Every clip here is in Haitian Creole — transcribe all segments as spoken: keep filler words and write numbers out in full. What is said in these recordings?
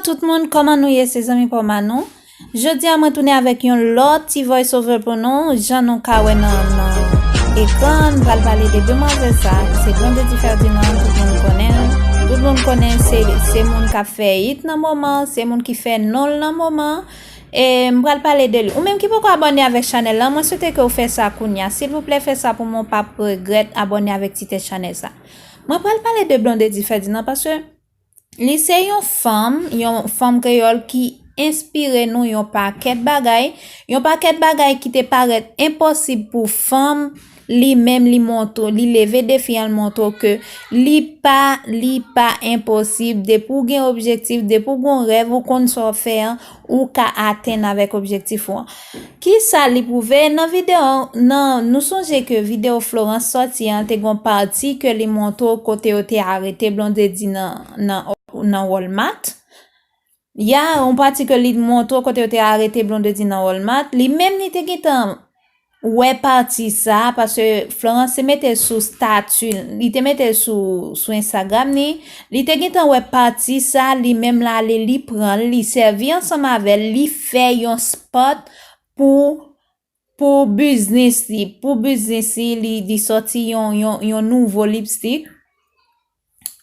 Tout moun, kòman nou ye? Se zanmi pa w Manou. Jodi a, mwen tounen avèk yon lòt ti voice over pou nou. Jan nou ka wè nan, nan ekran, m pral pale de demwazèl sa. Se Blondedy Ferdinand, tout moun konnen l. Tout moun konnen se, se moun k ap fè hit nan moman, se moun ki fè non l nan moman. E m pral pale de li. Ou menm ki poko abòne avèk chanèl lan, mwen swete ke w fè sa kounye a. Silvouplè, fè sa pou mwen, w p ap regrèt abòne avèk ti tèt chanèl sa. Mwen pral pale de Blondedy Ferdinand paske li se yon fanm, yon fanm kreyòl ki enspire nou yon pakèt bagay, yon pakèt bagay ki te parèt enposib pou fanm, li menm li montre, li leve defi an, l montre ke li pa, li pa enposib, depi w gen objektif, depi w gen yon rèv, ou konn sa w fè an, ou ka atenn avèk objektif ou an. Kisa li pwouve nan videyo, nan, nou sonje ke videyo Florence sòti an, te gen yon pati ke li montre w kote yo te arete Blondedy nan, nan, nan Walmart. Ya, yon pati ke li montre w kote yo te arete Blondedy nan Walmart. Li menm li te gentan wè pati sa, paske Florence te mete l sou stati, li te mete l sou, sou Instagram ni, li te gentan wè pati sa, li menm l ale, li pran l, li sèvi ansanm avè l, li fè yon spot pou, pou biznis li, pou biznis li, li, li sòti yon, yon, yon nouvo lipstick,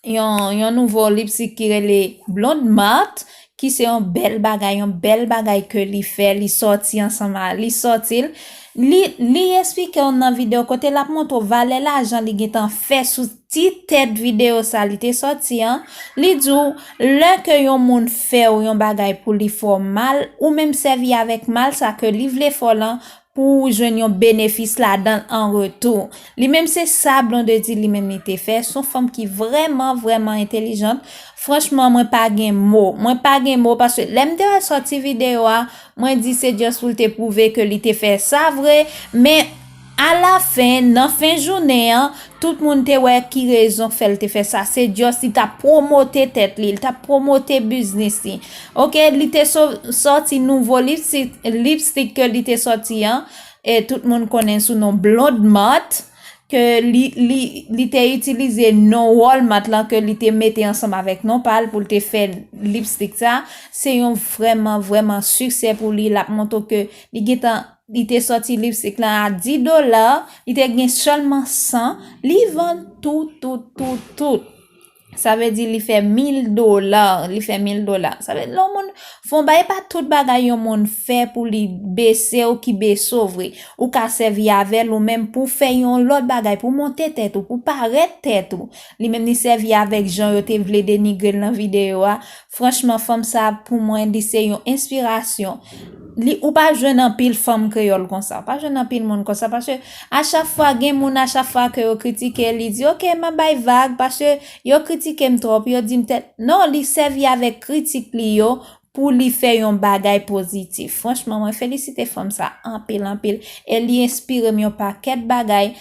yon, yon nouvo lipstick ki rele Blonde Mart, ki se yon bèl bagay, yon bèl bagay ke li fè, li sòti ansanm a, li sòti l. Li, li eksplike w nan videyo kote l ap montre w valè lajan li gentan fè sou ti tèt videyo sa li te sòti an. Li di w, lè ke yon moun fè w yon bagay pou li fè w mal, ou menm sèvi avèk mal sa ke li vle fè w lan pou w jwenn yon benefis ladan l an retou. Li menm se sa Blondedy li menm li te fè. Se yon fanm ki vrèman, vrèman entèlijant. Franchman, mwen pa gen mo. Mwen pa gen mo paske lè m te wè l sòti videyo a, mwen di se just pou l te pwouve ke li te fè sa vre. Men alafen, nan fen jounen an, tout moun te wè ki rezon k fè l te fè sa. Se just li t ap pwomote tèt li, li t ap pwomote biznis li. Oke, li te so-, sòti nouvo lipstick, lipstick ke li te sòti an. E tout moun konnen sou non Blonde Mart, ke li, li, li te itilize non Walmart lan ke li te mete ansanm avèk non pa l pou l te fè lipstick sa. Se yon vrèman, vrèman siksè pou li. L ap montre ke li gentan, li te sòti lipstick lan a dis dola, li te gen sèlman san, li vann tout, tout, tout, tout. Sa vle di li fè mil dola, li fè mil dola. Sa vle di lè yon moun fè yon bagay, e pa tout bagay yon moun fè pou li bese w ki bese w vre. Ou ka sèvi avè l ou menm pou fè yon lòt bagay, pou monte tèt ou, pou parèt tèt ou. Li menm li sèvi avèk jan yo te vle denigre l nan videyo a. Franchman, fanm sa pou mwen, li se yon enspirasyon. Li, ou pa jwenn anpil fanm kreyòl konsa, ou pa jwenn anpil moun konsa, paske a chak fwa gen moun, a chak fwa ke yo kritike, li di, "Oke, m ap bay vag, paske yo kritike m twòp, yo di m tèt." Non, li sèvi avèk kritik li yo pou li fè yon bagay pozitif. Franchman, mwen felisite fanm sa anpil, anpil. E li enspire m yon pakèt bagay.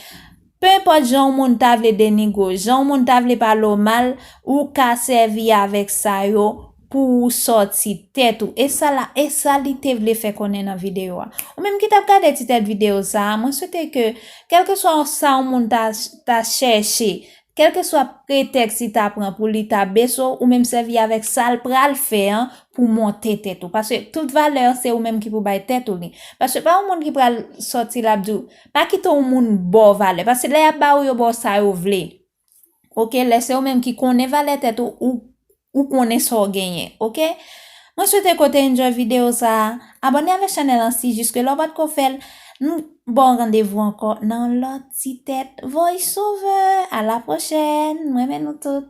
Penpòt jan yon moun ta vle denigre w, jan yon moun ta vle pale w mal, ou ka sèvi avèk sa yo pou ou sòti tèt ou. E sa la, e sa li te vle fè konnen nan videyo a. Ou menm ki t ap gade ti tèt videyo sa a, mwen swete ke, kèlkeswa sa yon moun ta, ta chèche, kèlkeswa pretèks li ta pran pou li ta bese w, ou menm sèvi avèk sa l pral fè an pou monte tèt ou. Paske tout valè se ou menm ki pou bay tèt ou li. Paske pa yon moun ki pral sòti l ap di w, pa kite yon moun ba w valè. Paske lè y ap ba w, yo ba w sa yo vle. Oke, lè se ou menm ki konnen valè tèt ou, ou, ou konnen sa w genyen. Oke? Mwen swete ke w te enjoy videyo sa a. Abòne avèk chanèl lan si jiske la w pa t ko fè l. Nou ba w randevou ankò nan yon lòt ti tèt voice over. A la pwochèn. Mwen renmen nou tout.